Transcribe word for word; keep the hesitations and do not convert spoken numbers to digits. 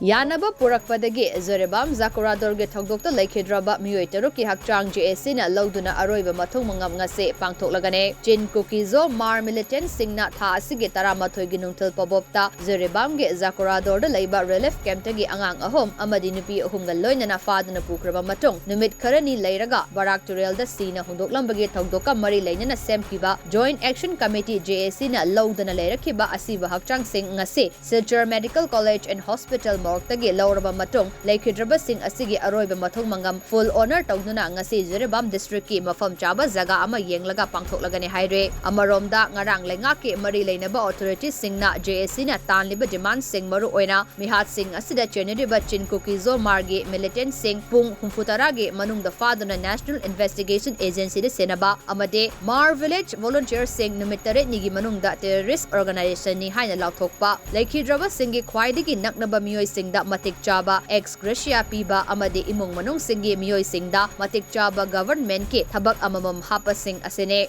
ꯌꯥꯅꯕ ꯄꯨꯔꯛꯄꯗꯒꯤ ꯖꯣꯔꯦꯕꯥꯝ ꯖꯥꯀꯣꯔꯥꯗꯣꯔꯒꯤ ꯊꯧꯗꯣꯛꯇ ꯂꯩꯈꯤꯗ꯭ꯔꯕ ꯃꯤꯑꯣꯏ ꯇꯔꯨꯛꯀꯤ ꯍꯛꯆꯥꯡ J A Cꯅ ꯂꯧꯗꯨꯅ ꯑꯔꯣꯏꯕ ꯃꯊꯧ ꯃꯉꯝ ꯉꯁꯤ ꯄꯥꯡꯊꯣꯛꯂꯒꯅꯤ꯫ ꯆꯤꯟ ꯀꯨꯀꯤ ꯖꯣ ꯃꯥꯔ militantꯁꯤꯡꯅ ꯊꯥ ꯑꯁꯤꯒꯤ ꯇꯔꯥꯃꯥꯊꯣꯏꯒꯤ ꯅꯨꯡꯊꯤꯜ ꯄꯣꯕꯣꯞꯇ ꯖꯣꯔꯦꯕꯥꯝꯒꯤ ꯖꯥꯀꯣꯔꯥꯗꯣꯔꯗ ꯂꯩꯕ relief campꯇꯒꯤ ꯑꯉꯥꯡ ꯑꯍꯨꯝ ꯑꯃꯗꯤ ꯅꯨꯄꯤ ꯑꯍꯨꯝꯒ ꯂꯣꯏꯅꯅ ꯐꯥꯗꯨꯅ ꯄꯨꯈ꯭ꯔꯕ ꯃꯇꯨꯡ, ꯅꯨꯃꯤꯠ ꯈꯔꯅꯤ ꯂꯩꯔꯒ ꯕꯔꯥꯛ ꯇꯨꯔꯦꯜꯗ ꯁꯤꯅ ꯍꯨꯟꯗꯣꯛꯂꯝꯕꯒꯤ ꯊꯧꯗꯣꯛꯀ ꯃꯔꯤ ꯂꯩꯅꯅ ꯁꯦꯝꯈꯤꯕ Joint Action Committee, J A Cꯅ ꯂꯧꯗꯨꯅ ꯂꯩꯔꯛꯈꯤꯕ ꯑꯁꯤꯕ ꯍꯛꯆꯥꯡꯁꯤꯡ ꯉꯁꯤ Silchar Medical College and Hospital morgueꯇꯒꯤ ꯂꯧꯔꯕ ꯃꯇꯨꯡ, ꯂꯩꯈꯤꯗ꯭ꯔꯕꯁꯤꯡ ꯑꯁꯤꯒꯤ ꯑꯔꯣꯏꯕ ꯃꯊꯧ ꯃꯉꯝ full honour ꯇꯧꯗꯨꯅ ꯉꯁꯤ ꯖꯤꯔꯤꯕꯥꯝ districtꯀꯤ ꯃꯐꯝ ꯆꯥꯕ ꯖꯒꯥ ꯑꯃ ꯌꯦꯡꯂꯒ ꯄꯥꯡꯊꯣꯛꯂꯒꯅꯤ ꯍꯥꯏꯔꯦ꯫ ꯑꯃꯔꯣꯝꯗ, ꯉꯔꯥꯡ ꯂꯩꯉꯥꯛꯀꯤ ꯃꯔꯤ ꯂꯩꯅꯕ authoritiesꯁꯤꯡꯅ J A Cꯅ ꯇꯥꯟꯂꯤꯕ demandꯁꯤꯡ, ꯃꯔꯨ ꯑꯣꯏꯅ ꯃꯤꯍꯥꯠꯁꯤꯡ ꯑꯁꯤꯗ ꯆꯦꯟꯅꯔꯤꯕ ꯆꯤꯟ ꯀꯨꯀꯤ ꯖꯣ ꯃꯥꯔꯒꯤ militantꯁꯤꯡ ꯄꯨꯡ ꯍꯨꯝꯐꯨꯇꯔꯥꯒꯤ ꯃꯅꯨꯡꯗ ꯐꯥꯗꯨꯅ National Investigation Agencyꯗ ꯁꯤꯟꯅꯕ ꯑꯃꯗꯤ ꯃꯥꯔ village volunteersꯁꯤꯡ ꯅꯨꯃꯤꯠ ꯇꯔꯦꯠꯅꯤꯒꯤ ꯃꯅꯨꯡꯗ terrorist organizationꯅꯤ ꯍꯥꯏꯅ ꯂꯥꯎꯊꯣꯛꯄ, ꯂꯩꯈꯤꯗ꯭ꯔꯕꯁꯤꯡꯒꯤ ꯈ꯭ꯋꯥꯏꯗꯒꯤ ꯅꯛꯅꯕ ꯃꯤꯑꯣꯏꯁꯤꯡꯗ ꯃꯇꯤꯛ ꯆꯥꯕ ex gratia ꯄꯤꯕ ꯑꯃꯗꯤ ꯏꯃꯨꯡ ꯃꯅꯨꯡꯁꯤꯡꯒꯤ ꯃꯤꯑꯣꯏꯁꯤꯡꯗ ꯃꯇꯤꯛ ꯆꯥꯕ governmentꯀꯤ ꯊꯕꯛ ꯑꯃꯃꯝ ꯍꯥꯞꯄꯁꯤꯡ ꯑꯁꯤꯅꯤ꯫